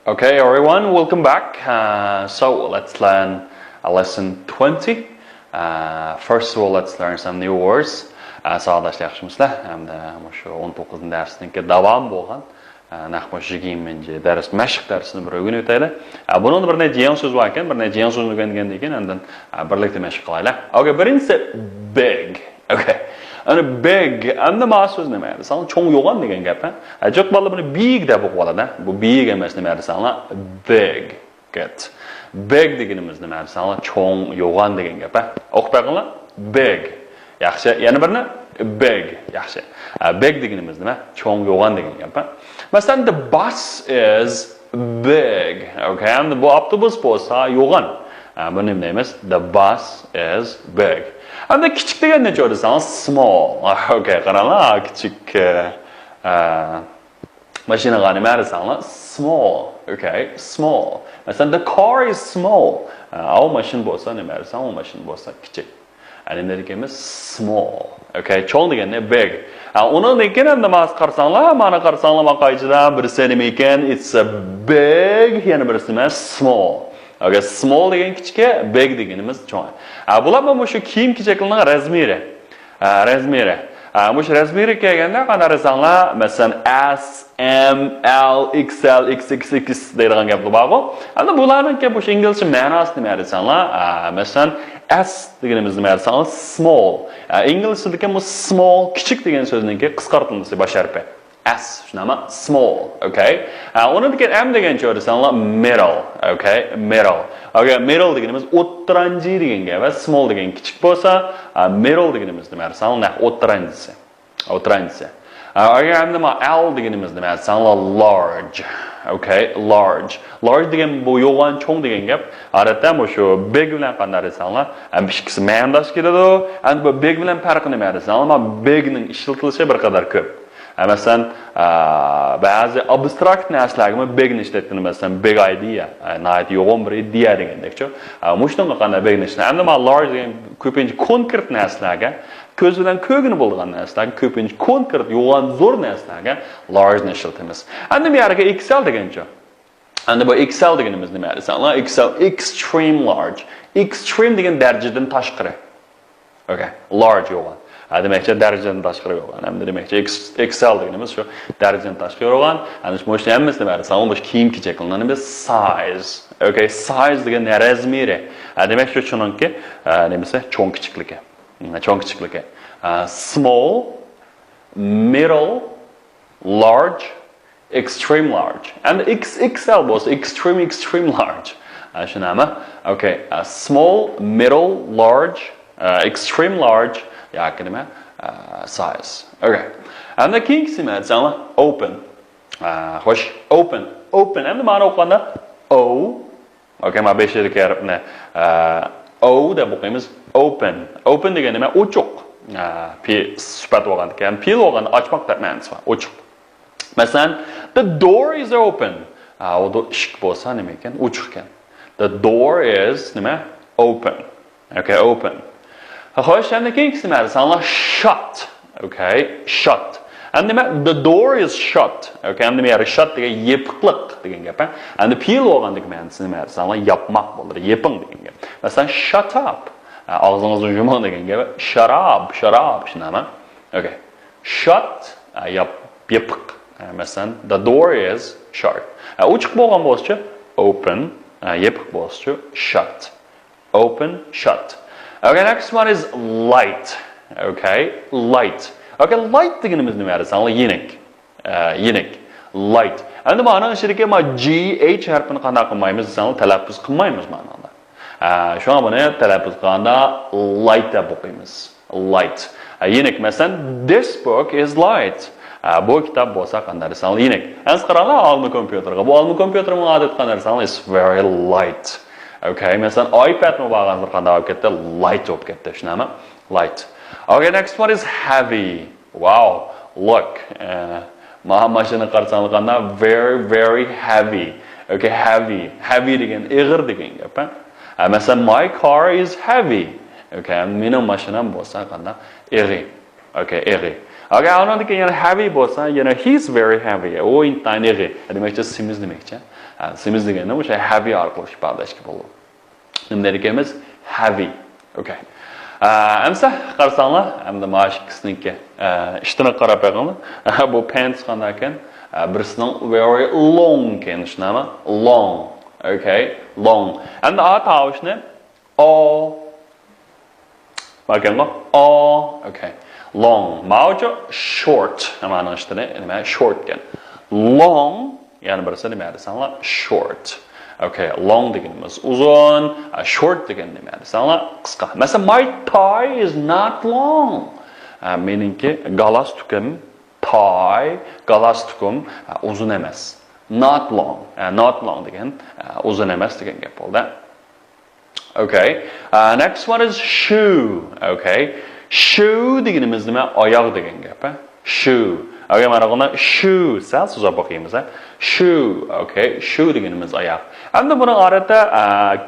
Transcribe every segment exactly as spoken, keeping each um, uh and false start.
Okay, everyone, welcome back. Uh, so let's learn a lesson twenty. Uh, first of all, let's learn some new words. Uh, ساۋاقداشلار ياخشىمۇسىلەر؟ ھەمدە مۇشۇ ئون توققۇزىنچى دەرسنىڭكى داۋامى بولغان، ئە، نەق مۇشۇ يىگىرمىنچى دەرس، مەشىق دەرسىنى بىر ئۆگىنىۋېتەيلى. ئە، بۇنىڭدا بىر نەچچە يېڭى سۆز بار ئىكەن، بىر نەچچە يېڭى سۆزنى ئۆگەنگەندىن كېيىن ئاندىن، ئە، بىرلىكتە مەشىق قىلايلى. Okay، بىرىنچىسى big. Okay. ئەنە big، ئەمدى ما سۆز نېمە دېسەڭ، چوڭ يوغان دېگەن گەپ، ھە؟ ئە، جىق بالىلار بۇنى big دەپ ئوقۇۋالىدۇ، ھە؟ بۇ big ئەمەس، نېمە دېسەڭلار، big. Good. Big دېگىنىمىز نېمە دېسەڭلار، چوڭ يوغان دېگەن گەپ، ھە؟ ئوقۇپ بېقىڭلار. Big. ياخشى. يەنە بىرنى. Big. ياخشى. ئە، big دېگىنىمىز نېمە؟ چوڭ يوغان دېگەن گەپ، ھە؟ مەسىلەن، the bus is big. Okay، ئەمدى بۇ ئاپتوبۇس بولسا يوغان. ئە، بۇنى نېمە دەيمىز؟ The bus is big. ئەمدى كىچىك دېگەن نېچە دېسەڭ، small. Okay، قاراڭلار، كىچىك، ئە، ئە، ماشىنىغا نېمە دېسەڭلار؟ Small. Okay، small. مەسىلەن، the car is small. ئە، ئاۋۇ ماشىنا بولسا نېمە دېسەڭ، ئۇ ماشىنا بولسا كىچىك. ئەنە نېمە دېگەنمىز؟ Small. Okay، چوڭ دېگەننى big. ھە، ئۇنىڭدىن كېيىن ئەمدى مانا قارىساڭلار، مانا قارىساڭلار، ما قايچىدا بىرسى نېمە ئىكەن؟ It's a big، يەنە بىرسى نېمە؟ Small. Okay، small دېگەن كىچىكى، big دېگىنىمىز چوڭ. ھە، بۇلار مۇشۇ كىيىم-كېچەكلىرىنىڭ رەزمىرى. ھە، رەزمىرى. ھە، مۇشۇ رەزمىرى كەلگەندە قانداق دېسەڭلار، مەسىلەن، S، M، L، X L، X X X دەيدىغان گەپلەر بارغۇ. ئەمدى بۇلارنىڭكى مۇشۇ ئىنگلىزچە مەناسى نېمە دېسەڭلار، ئە، مەسىلەن، S دېگىنىمىز نېمە دېسەڭلار، small. ئە، ئىنگلىزچىدىكى بۇ small، كىچىك دېگەن سۆزنىڭكى قىسقارتىلمىسى باش ھەرپى. S، شۇنداقمۇ؟ Small، okay. ئە، ئۇنىڭدىن كېيىن M دېگەن چۆ دېسەڭلار، middle، okay، middle. Okay، middle دېگىنىمىز ئوتتۇرانجى دېگەن گەپ، ۋە small دېگەن كىچىك بولسا، ئە، middle دېگىنىمىز نېمە دېسەڭلار، نەق ئوتتۇرانجىسى. ئوتتۇرانجىسى. ئە، ئەگەر ئەمدى ما L دېگىنىمىز نېمە دېسەڭلار، large. Okay، large. Large دېگەن بۇ يوغان، چوڭ دېگەن گەپ. ئادەتتە مۇشۇ big بىلەن قانداق دېسەڭلار، ئەم، ئىككىسى مەنىداش كېلىدۇ. ئەمدى بۇ big بىلەن پەرقى نېمە دېسەڭلار، ما big نىڭ ئىشلىتىلىشى بىر قەدەر كۆپ. ئە، مەسىلەن، ئە، بەزى ئابستراكت نەرسىلەرگىمۇ big نى ئىشلەتكىنى، مەسىلەن، big idea، ئە، ناھايىتى يوغان بىر ئىدىيە دېگەندەكچۇ. ئە، مۇشۇنىڭغا قانداق big نى ئىشلەت-، ئەمدى ما large دېگەن كۆپىنچە كونكرېت نەرسىلەرگە، كۆز بىلەن كۆرگىلى بولىدىغان نەرسىلەرگە، كۆپىنچە كونكرېت، يوغان، زور نەرسىلەرگە large نى ئىشلىتىمىز. ئەمدى بۇ يەرگە X L دېگەنچۇ؟ ئەمدى بۇ X L دېگىنىمىز نېمە دېسەڭلار، X L، extreme large. Extreme دېگەن دەرىجىدىن تاشقىرى. Okay، large يوغان. ھە، دېمەكچى، دەرىجىدىن تاشقىرى يوغان. ئەمدى دېمەكچى، X، X L دېگىنىمىز شۇ دەرىجىدىن تاشقىرى يوغان. ئەمدى مۇشۇ ھەممىسىنى بەرسەڭ، بۇ كىيىم-كېچەكلىرىنىڭ نېمە؟ Size. Okay، size دېگەن نە رەزمىرى. ھە، دېمەك، شۇ شۇنىڭكى، ئە، نېمىسى؟ چوڭ كىچىكلىكى. چوڭ كىچىكلىكى. ئە، small، middle، large، extreme large. ئەمدى X X L بولسا extreme، extreme large. ئە، شۇنداقمۇ؟ Okay. ئە، small، middle، large، ئە، extreme large ياكى نېمە؟ ئە، size. Okay. ئەمدى كېيىنكىسى نېمە دېسەڭلار؟ Open. ئە، خوش، open. Open. ئەمدى مانا ئوقۇغاندا O، Okay، ما بېشىدىكى ھەرپنى، ئە، O دەپ ئوقۇيمىز. Open. Open دېگەن نېمە؟ ئوچۇق. ئە، پې-، سۈپەت بولغاندىكىن، پېئىل بولغاندا ئاچماق دەپ مەنىسى بار. ئوچۇق. مەسىلەن، the door is open. ئە، ئۇ دو-، ئىشىك بولسا نېمە ئىكەن؟ ئوچۇق ئىكەن. The door is نېمە؟ Open. Okay، open. خوش، ئەمدى كېيىنكىسى نېمە دېسەڭلار؟ Shut. Okay، shut. ئەمدى نېمە؟ The door is shut. Okay، ئەمدى بۇ يەردە shut دېگەن يېپىقلىق دېگەن گەپ، ھە؟ ئەمدى پېئىل بولغاندىكى مەنىسى نېمە دېسەڭلار؟ ياپماق بولىدۇ، يېپىڭ دېگەن گەپ. مەسىلەن، shut up. ئە، ئاغزىڭىزنى يۇمۇڭ دېگەن گەپ. Shut up، shut up، شۇنداقمۇ؟ Okay. Shut، ئە، ياپ-، يېپىق. ئە، مەسىلەن، the door is shut. ئە، ئوچۇق بولغان بولسىچۇ؟ Open. ئە، يېپىق بولسىچۇ؟ Shut. Open، shut. Okay, next one is light. Okay، light. Okay، light دېگىنىمىز نېمە دېسەڭلار؟ يېنىك. ئە، يېنىك. Light. ئەمدى مانىڭ ئىچىدىكى ما G H ھەرپىنى قانداق قىلمايمىز دېسەڭلار، تەلەپپۇز قىلمايمىز مانىڭدا. ئە، شۇڭا بۇنى تەلەپپۇز قىلغاندا light دەپ ئوقۇيمىز. Light. ئە، يېنىك. مەسىلەن، this book is light. ئە، بۇ كىتاب بولسا قانداق دېسەڭلار، يېنىك. ئەمسە قاراڭلار ئالما كومپيۇتېرغا. بۇ ئالما كومپيۇتېر ماڭا دەپ قانداق دېسەڭلار، it's very light. Okay، مەسىلەن، iPad مۇ بارغانسېرى قانداق بولۇپ كەتتى؟ Light بولۇپ كەتتى، شۇنداقمۇ؟ Light. Okay, next one is heavy. Wow, look. ئە، ما-، ماشىنىغا قارىساڭلار قانداق؟ Very, very heavy. Okay، heavy. Heavy دېگەن ئېغىر دېگەن گەپ، ھە؟ ئە، مەسىلەن، my car is heavy. Okay، مېنىڭ ماشىنام بولسا قانداق؟ ئېغىر. Okay، ئېغىر. ئەگەر ئۇنىڭدىن كېيىن يەنە heavy بولسا، يەنە he's very heavy. ئۇ ئىنتايىن ئېغىر. دېمەكچى، سېمىز دېمەكچى. ھە، سېمىز دېگەننى ئوشۇ heavy ئارقىلىق ئىپادىلەشكە بولىدۇ. نېمە دەيدىكەنمىز؟ Heavy. Okay. ئە، ئەمسە قارىساڭلار، ئەمدى مانا شۇ ئىككىسىنىڭكى، ئە، ئىشتىنىغا قاراپ بېقىڭلار. بۇ pants قانداق ئىكەن؟ ئە، بىرسىنىڭ very long ئىكەن، شۇنداقمۇ؟ Long. Okay. Long. ئەمدى ئا تاۋۇشنى ئو. باركەنغۇ؟ ئو. Okay. Long. ماۋۇچۇ short. مانىڭ ئىشتىنى نېمە؟ Short ئىكەن. Long. يەنە بىرسى نېمە دېسەڭلار؟ Short. Okay. Long دېگىنىمىز ئۇزۇن، short دېگەن نېمە دېسەڭلار؟ قىسقا. مەسىلەن، my tie is not long. ئە، مېنىڭكى گالاستۇكۇم، tie، گالاستۇكۇم، ئە، ئۇزۇن ئەمەس. Not long. ئە، not long دېگەن، ئە، ئۇزۇن ئەمەس دېگەن گەپ بولدى. Okay. ئە، next one is shoe. Okay. Shoe دېگىنىمىز نېمە؟ ئاياغ دېگەن گەپ، ھە؟ Shoe. Okay، مانا بۇنى shoe، سەل سوزۇپ ئوقۇيمىز، ھە؟ Shoe. Okay. Shoe دېگىنىمىز ئاياغ. ئەمدى بۇنى ئادەتتە، ئە،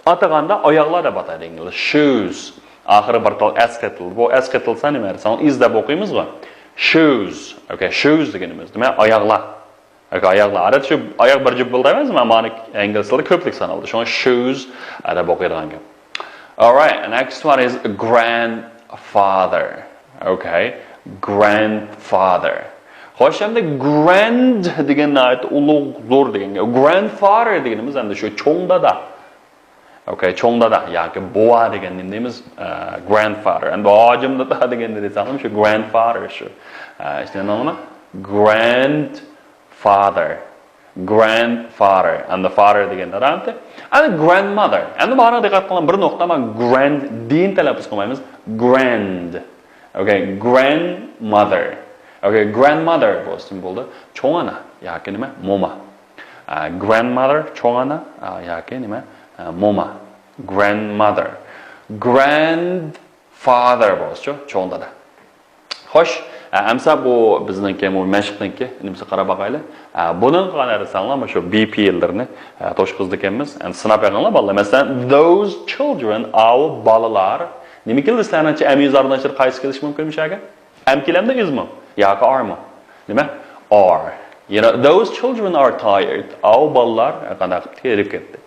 ئاتىغاندا ئاياغلار دەپ ئاتايدۇ ئىنگلىز. Shoes. ئاخىرى بىر تال s قېتىلدى. بۇ s قېتىلسا نېمە دېسەڭ، is دەپ ئوقۇيمىزغۇ. Shoes. Okay. Shoes دېگىنىمىز نېمە؟ ئاياغلار. Okay، ئاياغلار. ئادەتتە شۇ ئاياغ بىر جۈپ بولىدۇ ئەمەسمۇ؟ مانا ئىنگلىز تىلىدا كۆپلۈك سانالىدۇ. شۇڭا shoes دەپ ئوقۇيدىغان گەپ. Alright, next one is grandfather. Okay, grandfather. خوش، ئەمدى grand دېگەن ناھايىتى ئۇلۇغ، زور دېگەن گەپ. Grandfather دېگىنىمىز ئەمدى شۇ چوڭ دادا. Okay، چوڭ دادا ياكى بوۋا دېگەن نېمە دەيمىز؟ ئە، grandfather. ئەمدى ھاجىم دادا دېگەندە دېسەڭلار شۇ grandfather شۇ. ئە، ئىشلەندىڭلارمۇ؟ Grandfather. Grandfather. ئەمدى father دېگەندە ئەمدى grandmother. ئەمدى مانا دىققەت قىلىڭ، بىر نۇقتا، مانا grand دىن تەلەپپۇز قىلمايمىز. Grand. Okay، grandmother. Okay، grandmother بولسا نېمە بولدى؟ چوڭ ئانا ياكى نېمە؟ موما. ئە، grandmother، چوڭ ئانا، ئە، ياكى نېمە؟ ئە، موما. Grandmother. Grandfather بولسىچۇ؟ چوڭ دادا. خوش، ئە، ئەمسە بۇ بىزنىڭكى، بۇ مەشىقنىڭكى نېمىسىگە قاراپ باقايلى. ئە، بۇنىڭغا قاراپ دېسەڭلار، مانا شۇ be پېئىللىرىنى، ئە، توشقۇزىدىكەنمىز. ئەمدى سىناپ بېقىڭلار، بالىلار. مەسىلەن، those children، ئاۋۇ بالىلار. نېمە كېلىدۇ سىلەرنىڭچە؟ ئەمىزارنىڭ ئىچىدە قايسى كېلىشى مۇمكىن مۇشۇ يەرگە؟ ئەم كېلەمدۇ، ئىزمۇ؟ ياكى ئارمۇ؟ نېمە؟ ئار. You know, those children are tired. ئاۋۇ بالىلار قانداق قىپتۇ؟ ھېرىپ كەتتى.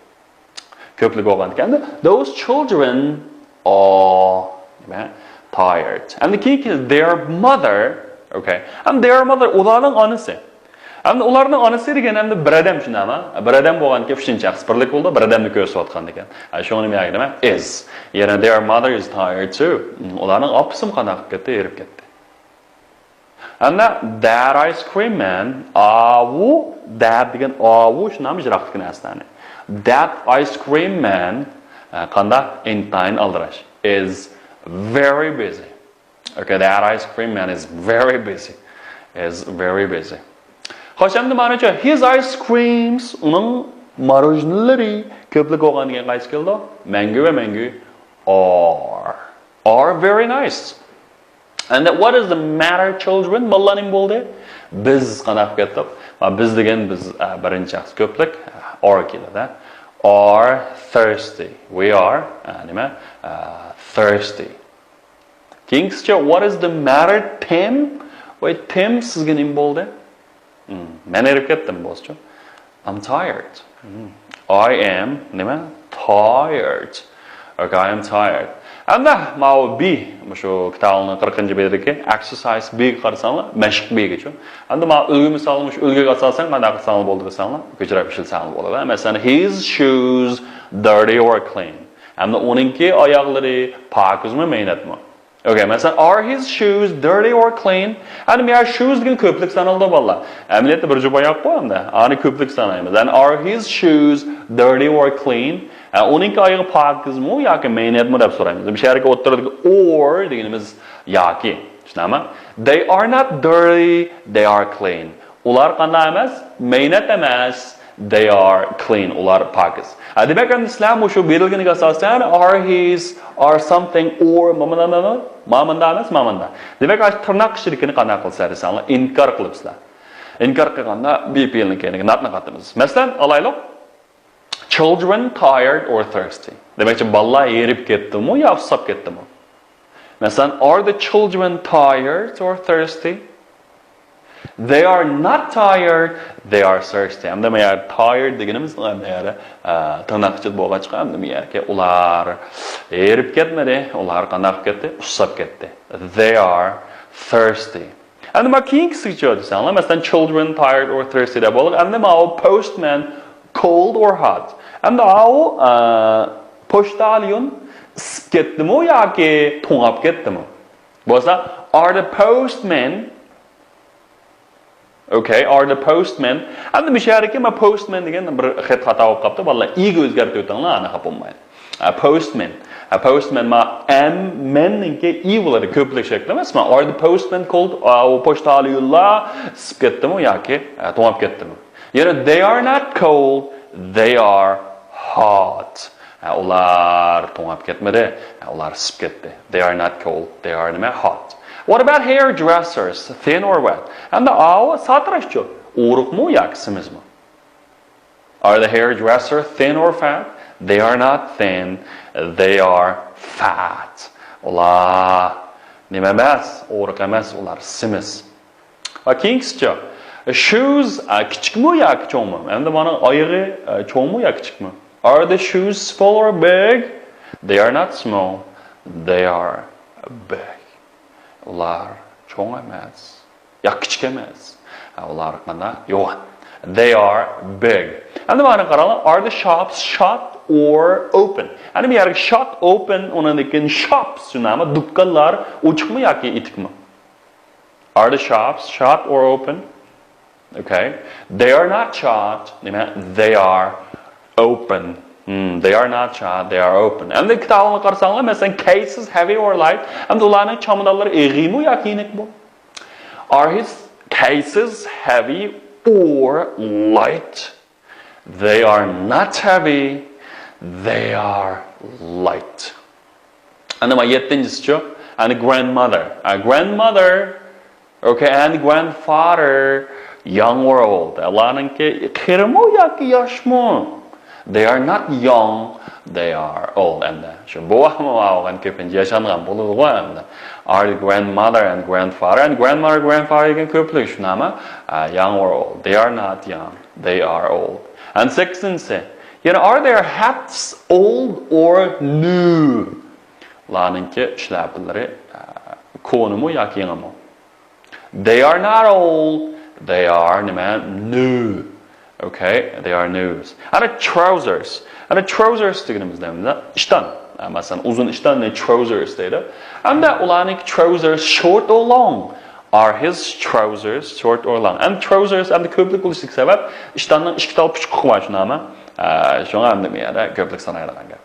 كۆپلۈك بولغان ئىكەن. Those children are نېمە؟ Tired. ئەمدى كېيىن كېلىدۇ their mother. Okay. ئەمدى their mother، ئۇلارنىڭ ئانىسى. ئەمدى ئۇلارنىڭ ئانىسى دېگەن ئەمدى بىر ئادەم شۇنداقمۇ؟ بىر ئادەم بولغاندىكىن ئۈچىنچى شەخس بىرلىك بولىدۇ، بىر ئادەمنى كۆرسىتىۋاتقاندىكىن. ئە، شۇڭا نېمە دېگەن نېمە؟ Is. يەنە their mother is tired too. ئۇلارنىڭ ئاپىسىمۇ قانداق قىلىپ كەتتى؟ ھېرىپ كەتتى. ئەمدى that ice cream man، ئاۋۇ، that دېگەن ئاۋۇ، شۇنداقمۇ يىراقتىكى نەرسىلەرنى. That ice cream man، ئە، قانداق؟ ئىنتايىن ئالدىراش. Is very busy. Okay, that ice cream man is very busy. Is very busy. خوش، ئەمدى مانىچۇ، his ice creams، ئۇنىڭ ماروژنىلىرى كۆپلۈك بولغان دېگەن قايسى كېلىدۇ؟ مەڭگۈ ۋە مەڭگۈ are. Are very nice. And what is the matter, children? بالىلار، نېمە بولدى؟ بىز قانداق قىلىپ كەتتۇق؟ ما بىز دېگەن بىز، ئە، بىرىنچى شەخس كۆپلۈك، ئە، are كېلىدۇ. Are thirsty. We are، ئە، نېمە؟ ئە، thirsty. كېيىنكىسىچە، what is the matter, Tim? ۋاي، تىم، سىزگە نېمە بولدى؟ مم، مەن ھېرىپ كەتتىم بولسىچۇ. I'm tired. مم. I am نېمە؟ Tired. Okay, I am tired. ئەمدى ماۋۇ be، مۇشۇ كىتابنىڭ قىرىقىنچى بېتىدىكى exercise B گە قارىساڭلار، مەشىق B گىچۇ. ئەمدى ماۋۇ ئۈلگە مىسالى، مۇشۇ ئۈلگىگە ئاساسەن قانداق قىلساڭلار بولىدۇ دېسەڭلار، كۆچۈرۈپ ئىشلىسەڭلار بولىدۇ. مەسىلەن، his shoes dirty or clean. ئەمدى ئۇنىڭكى ئاياغلىرى پاكىزمۇ، مەينەتمۇ؟ Okay، مەسىلەن، are his shoes dirty or clean? ئەمدى مانا shoes دېگەن كۆپلۈك سانىلىدۇ، بالىلار. ئەمەلىيەتتە بىر جۈپ ئاياققۇ ئەمدى. ئانى كۆپلۈك سانايمىز. And are his shoes dirty or clean? ئە، ئۇنىڭكى ئايىغى پاكىزمۇ ياكى مەينەتمۇ دەپ سورايمىز. بۇ يەردىكى ئوتتۇرىدىكى or دېگىنىمىز ياكى. چۈشىنەما؟ They are not dirty, they are clean. ئۇلار قانداق ئەمەس؟ مەينەت ئەمەس. They are clean. ئۇلار پاكىز. ھە، دېمەك، ئەمدى سىلەر مۇشۇ بېرىلگىنىگە ئاساسەن، are his، are something، or، ما مۇنداق، ما مۇنداق ئەمەس، ما مۇنداق. دېمەك، ئاشۇ تىرناق ئىچىدىكىنى قانداق قىلىسىلەر دېسەڭلار، ئىنكار قىلىپسىلەر. ئىنكار قىلغاندا be پېئىلنىڭ كەينىگە not نى قاتىمىز. مەسىلەن، ئالايلۇق. Children tired or thirsty. دېمەكچى، بالىلار ھېرىپ كەتتىمۇ يا ئۇسساپ كەتتىمۇ؟ مەسىلەن، are the children tired or thirsty? They are not tired, they are thirsty. ئەمدى ما يەر tired دېگىنىمىز، ما يەر، ئە، تىرناق ئىچىدە بولغاچقا، ئەمدى ما يەرگە ئۇلار ھېرىپ كەتمىدى، ئۇلار قانداق كەتتى؟ ئۇسساپ كەتتى. They are thirsty. ئەمدى ما كېيىنكىسىگىچە دېسەڭلار، مەسىلەن، children tired or thirsty دەپ بولدۇق. ئەمدى ماۋۇ postman cold or hot. ئەمدى ئاۋۇ، ئە، پوچتاليون ئىسسىپ كەتتىمۇ ياكى توڭاپ كەتتىمۇ؟ بولسا، are the postmen، okay, are the postmen. ئەمدى مۇشۇ يەردىكى ما postman دېگەن بىر خەت خاتا بولۇپ قاپتۇ. بالىلار، ئىگە ئۆزگەرتىۋېتىڭلار، ئانا خاپا بولمايلى. ئە، postman. ئە، postman، ما ئەم، مەننىڭكى ئى بولىدۇ، كۆپلۈك شەكلى ئەمەس. ما are the postmen cold، ئا، ئۇ پوچتاليونلار ئىسسىپ كەتتىمۇ ياكى، ئە، توڭاپ كەتتىمۇ؟ يەنە they are not cold, they are hot. ھە، ئۇلار توڭاپ كەتمىدى. ھە، ئۇلار ئىسسىپ كەتتى. They are not cold, they are نېمە؟ Hot. What about hairdressers, thin or fat? ئەمدى ئاۋۇ ساتىراشچۇ؟ ئورۇقمۇ ياكى سېمىزمۇ؟ Are the hairdresser thin or fat? They are not thin, they are fat. ئۇلار نېمە ئەمەس؟ ئورۇق ئەمەس، ئۇلار سېمىز. ۋە كېيىنكىسىچە، shoes، ئە، كىچىكمۇ ياكى چوڭمۇ؟ ئەمدى مانا ئايىغى، ئە، چوڭمۇ ياكى كىچىكمۇ؟ Are the shoes small or big? They are not small. They are big. ئۇلار چوڭ ئەمەس. يا كىچىك ئەمەس. ئە، ئۇلار قانداق؟ يوغان. They are big. ئەمدى مانا قاراڭلار. Are the shops shut or open? ئەمدى بۇ يەرگە shut، open، ئۇنىڭدىن كېيىن shops، شۇنداقمۇ؟ دۇكانلار ئوچۇقمۇ ياكى ئېتىكمۇ؟ Are the shops shut or open? Okay. They are not shut. نېمە؟ They are open. Hmm, they are not shut, they are open. ئەمدى كىتابىڭلارغا قارىساڭلار، مەسىلەن، cases heavy or light. ئەمدى ئۇلارنىڭ چامادانلىرى ئېغىرمۇ ياكى يېنىكمۇ؟ Are his cases heavy or light? They are not heavy, they are light. ئەنە ما يەتتىنچىسىچۇ؟ ئەنە grandmother. ئە، grandmother، okay, and grandfather, young or old. ئۇلارنىڭكى قېرىمۇ ياكى ياشمۇ؟ They are not young, they are old. ئەمدى شۇ بوۋاقمۇ بولغان، كۆپىنچە ياشانغان بولىدىغۇ ئەمدى. Are the grandmother and grandfather. And grandmother, grandfather دېگەن كۆپلۈك شۇنداقمۇ؟ ئە، young or old. They are not young. They are old. ئەنە سەككىزىنچىسى. يەنە are their hats old or new? ئۇلارنىڭكى شىلەپىلىرى، ئە، كونىمۇ ياكى يېڭىمۇ؟ They are not old. They are نېمە؟ New. Okay, they are new. ئەنە trousers. ئەنە trousers دېگىنىمىز نېمە؟ ئىشتان. ئە، مەسىلەن، ئۇزۇن ئىشتاننى trousers دەيدۇ. ئەمدى ئۇلارنىڭكى trousers short or long? Are his trousers short or long? ئەمدى trousers ئەمدى كۆپلۈك بولۇشلۇق سەۋەب، ئىشتاننىڭ ئىككى تال پۇچىقى بار، شۇنداقمۇ؟ ئە، شۇڭا ئەمدى بۇ يەردە كۆپلۈك سانايدىغان گەپ.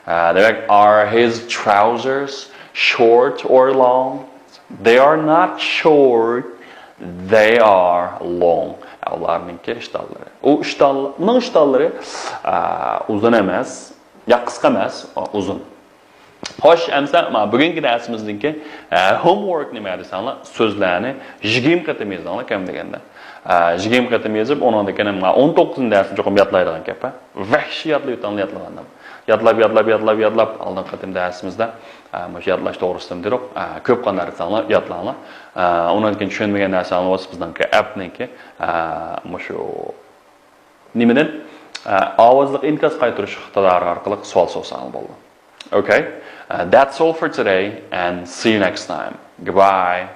ئە، دېمەك، are his trousers short or long? They are not short, they are long. ئە، ئۇلارنىڭكى ئىشتانلىرى. ئۇ ئىشتان، ئۇنىڭ ئىشتانلىرى، ئە، ئۇزۇن ئەمەس، يا قىسقا ئەمەس، ئۇزۇن. خوش، ئەمسە، مانا بۈگۈنكى دەرسىمىزدىكى، ئە، homework نېمە دېسەڭلار، سۆزلەرنى يىگىرمە قېتىم يېزىڭلار كەم دېگەندە. ئە، يىگىرمە قېتىم يېزىپ، ئۇنىڭدىن كېيىن مانا ئون توققۇزىنچى دەرسنى چوقۇم يادلايدىغان گەپ، ھە. ۋەھشىي يادلاۋېتىڭلار يادلىغاندا. يادلاپ، يادلاپ، يادلاپ، يادلاپ، ئالدىنقى قېتىم دەرسىمىزدە، ئە، مۇشۇ يادلاش توغرىسىدا دېدۇق. ئە، كۆپ قانداق دېسەڭلار يادلاڭلار. ئە، ئۇنىڭدىن كېيىن چۈشەنمىگەن نەرسەڭلار بولسا بىزنىڭكى ئەپنىڭكى، ئە، مۇشۇ نېمىدىن؟ ئە، ئاۋازلىق ئىنكاس قايتۇرۇش ئىقتىدارى ئارقىلىق سوئال سورىساڭلار بولىدۇ. Okay. Uh, that's all for today and see you next time. Goodbye.